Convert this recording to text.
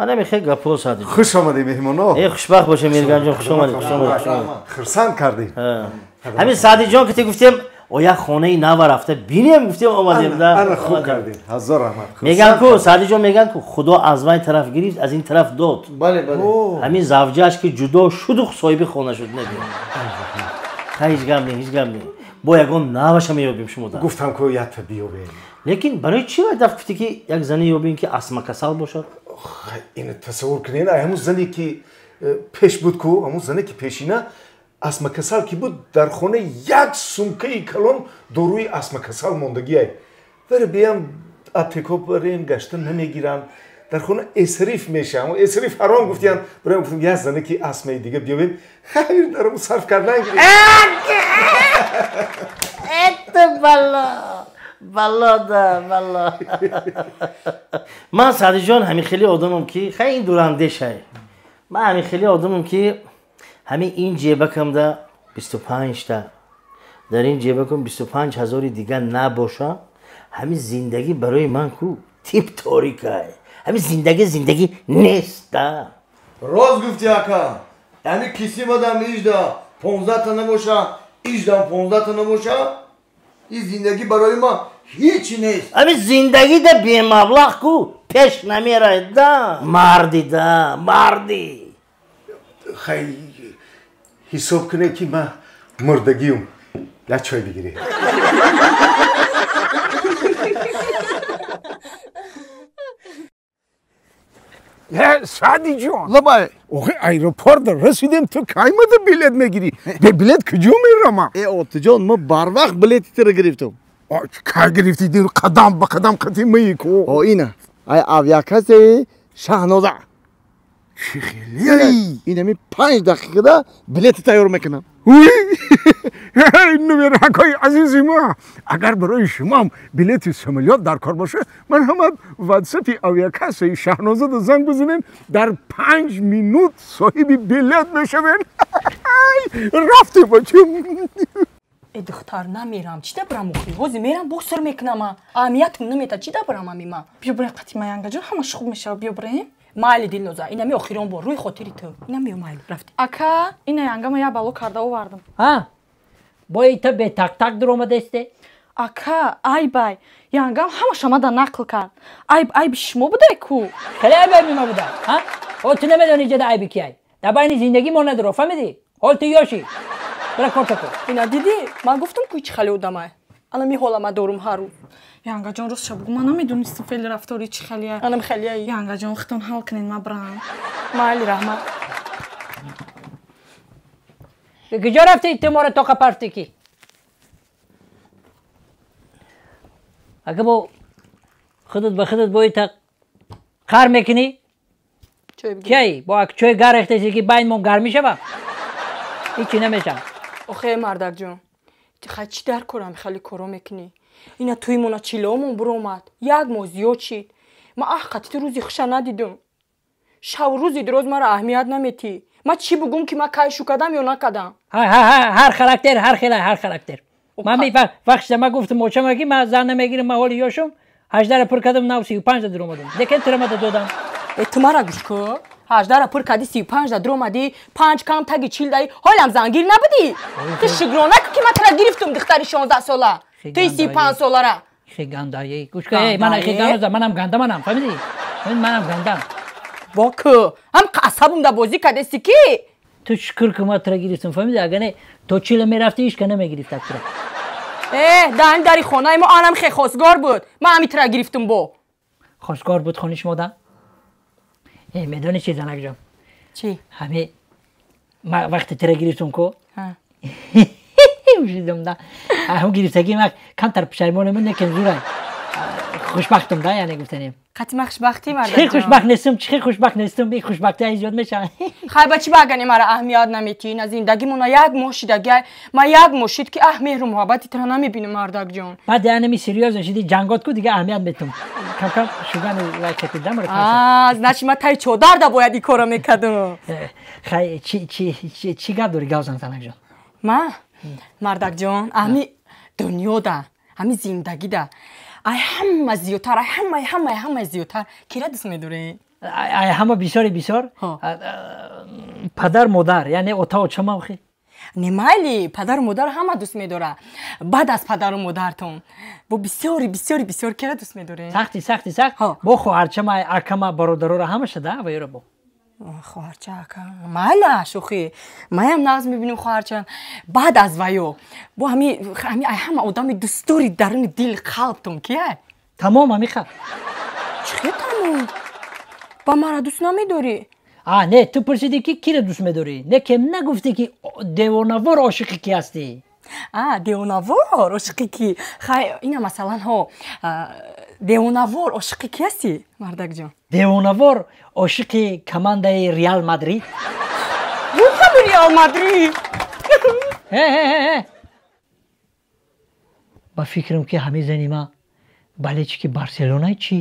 Мана мехе гапо Саъдиҷон. Хуш омадед меҳмоно. Э хушбахт бошед Мирганҷон, хуш омадед, хуш омадед, хуш омадед. Хурсанд кардед. Ҳамин Саъдиҷон ки ти гуфтем, о як хонаи нава рафта бинем гуфтем омадем да. Ана хуб кардед. Ҳазор раҳмат. Меган ку Саъдиҷон меган ку Худо аз вай тараф гирифт, аз ин тараф дод. Бале, бале. Ҳамин завҷааш ки ҷудо шуду соҳиби хона шуд набин. Ха ҳеҷ гап не, ҳеҷ гап не. Бо ягон наваша меёбем шумо да. Гуфтам ку якта биёбем. Лекин барои чӣ вай дафт гуфтӣ ки як зане ёбем ки астмакасал бошад? Ин тасаввур кунед, ҳамун зане ки пеш буд ку, ҳамун зане ки пешина астмакасал ки буд, дар хона як сумкаи калон доруи астмакасал мондагиай. Варе биям аптеко барем гашта намегиранд. Дар хона эсриф меша, ҳамун эсриф ҳаром гуфтиянд. Бароям гуфтам як зане ки астмаи дига биёбем, хайр дар ҳамун сарф кардан гирем. Это бало! Бало да, бало. Ман Саъдиҷон ҳамин хеле одамам ки хай ин дурандешай. Ман ҳамин хеле одамам ки ҳамин ин ҷебакамда 25 та дар ин ҷебакам 25 ҳазори дига набоша, ҳамин зиндагӣ барои ман ку тип торикай. Ҳамин зиндагӣ зиндагӣ нест да. Рост гуфти ака. Ҳамин киси мадам ижда 15 та набоша, иждам 15 та набоша, ин зиндагӣ барои ман ҳеҷ нест. Ҳамин зиндагӣ да бемаблағ ку пеш намерад да. Марди да, марди. Хай ҳисоб кунед ки ман мурдагиюм. Як чой бигиред. Саъдиҷон. Лабай. Охи аэропорт расидем, ту кай мада билет мегирӣ? Бе билет куҷо мерама? Э отиҷон, ман барвақт билети тира гирифтам. Кай гирифтӣ? Қадам ба қадам қати маи ку. О ина. Ай авиакассаи Шаҳноза. Чӣ хеле? Ин ҳамин 5 дақиқада билети тайёр мекунам. Уй! Номеракҳои азизи ма, агар барои шумоам билети самолёт дар кор боша, ман ҳама ватсапи авиакассаи Шаҳнозада занг бизанем, дар 5 минут соҳиби билет мешавем. Рафтем бачам. Э духтар, намерам. Чӣ да барам охи? Ҳозир мерам, боз сир мекунама. Аҳамиятам намета. Чӣ да барам ами ма? Биё бирем қати ма, янгаҷон, ҳамаш хуб мешава, биё бирем. Майли Дилноза, инами охирон бор, рӯи хотири ту. Инам биё майли, рафтем. Ака, ина янгама як бало карда овардам. Ҳа? Бо ита бе так-так дуромадесте? Ака, айбай, янгам ҳамаша мада нақл кард. Айб айби шумо будай ку? Хеле айб айби ма буда, ҳа? О ту намедонӣ ҷада айби кияй. Дар байни зиндагӣ мо надуро, фаҳмидӣ? Ҳол ту ёшӣ. Бира корта кун. Ина дидӣ? Ман гуфтам ку чӣ хеле одамай. Ана ми ҳола ма дорум ҳар рӯз. Янгаҷон, ростша бугу, ман намедонистам феъли рафтори чӣ хелия. Анам хелияи. Янгаҷон, хитон ҳал кунед, ман бирам. Майли, раҳмат. Куҷо рафтӣ? Ту моро тоқа партӣ ки? Ака бо худат ба худат бо ита қар мекунӣ? Кияй? Бо ак чой гар рехтаси ки байнмон гармӣ шава? Ҳичи намешава. Охе мардакҷон, хай чӣ дар корам хеле коро мекунӣ? Ина туймона чиломон буромад, як моҳ зиёд шид. Ман аҳ қати ту рӯзи хуша надидум. Шаву рӯзи дироз мара аҳамият наметӣ. Ман чӣ бугум ки ман кай шу кардам ё накардам? Ҳар характер ҳар хела, ҳар характер. Ман вақтша ман гуфтам очама ки ман зан намегирам, ман ҳоли ёшум, 18-ра пур кардам, нав 35-да дуромадам. Лекин тура додам. Э ту мара гӯш кун. 18-ра пур кардӣ, 35-да дуромадӣ, 5 кам таги 40 даи, ҳолам зангир набудӣ? Ту шукрона кун ки ман тура гирифтум, духтари 16 сола. Туи 35 солара. Хе гандае. Гӯш кун, эй, ман хе ганда, манам ганда манам, фаҳмидӣ? Манам гандам. Бо ку, ҳам асабум да бозӣ кардеси ки? Ту шукр ки ман тура гирифтум, фаҳмидӣ? Агар не то чила мерафтӣ, ҳеч ка намегирифт тура. Э, дар дари хонаи мо анам хе хосгор буд. Ман ҳами тура гирифтум бо. Хосгор буд хони шумо да? Э, медонӣ чи, занакҷон? Чӣ? Ҳами ман вақте тура гирифтум ку, ушидам да. Ҳам гирифтагӣ ман камтар пушаймонем, лекин зурай. Хушбахтам да, яъне гуфтанем. Қати ман хушбахтӣ, мардакҷон? Чӣ хушбахт нестам, чӣ хушбахт нестам, ин хушбахтӣ зиёд мешавад. Хай ба чӣ багане мара аҳамият наметӣ? Ина зиндагимона як моҳ шидагиай, ман як моҳ шид ки аҳ меҳру муҳаббати тура намебинам, мардакҷон. Баъд яъне ми серьёзно шиди ҷангот ку, дига аҳамият метум. Кам-кам шугани вай капида мара. Аа, значит ман таи чодарда бояд ин корро мекардам. Хай чӣ чӣ чӣ гап дорӣ, гап зан, занакҷон? Ман, мардакҷон, ҳами дунёда, ҳами зиндагида Ай ҳама зиёдтар, ай ҳама, ҳама, ҳама зиёдтар кира дӯст медорӣ? Ай ҳама бисёри бисёр? Падар модар, яъне ота очама охи. Не, майли, падару модар ҳама дӯст медора. Баъд аз падару модартон бо бисёри бисёри бисёр кира дӯст медорӣ? Сахти сахти сахт бо хоҳарчама, акама, бародарора ҳамаша да вайро бо. Хоҳарча, ака, майла, шӯхӣ, маям нағз мебинем хоҳарча. Баъд аз ваё бо ҳами ҳами ай ҳама одами дӯстдори даруни дил қалбтон кия? Тамом, ҳамиха. Чӣ хел тамом? Ба мара дӯст намедорӣ? А, не, ту пурсидӣ, ки киро дӯст медорӣ, не кем нагуфтӣ, ки девонавор ошиқи ки ҳастӣ. А, девонавор ошиқи ки? Хай, ина масалан, ҳо, девонавор ошиқи ки ҳастӣ, мардакҷон? Девонавор ошиқи командаи Реал Мадрид. Ҳами Реал Мадрид. Ба фикрам, ки ҳамин зани ма болельщики Барселонай чӣ?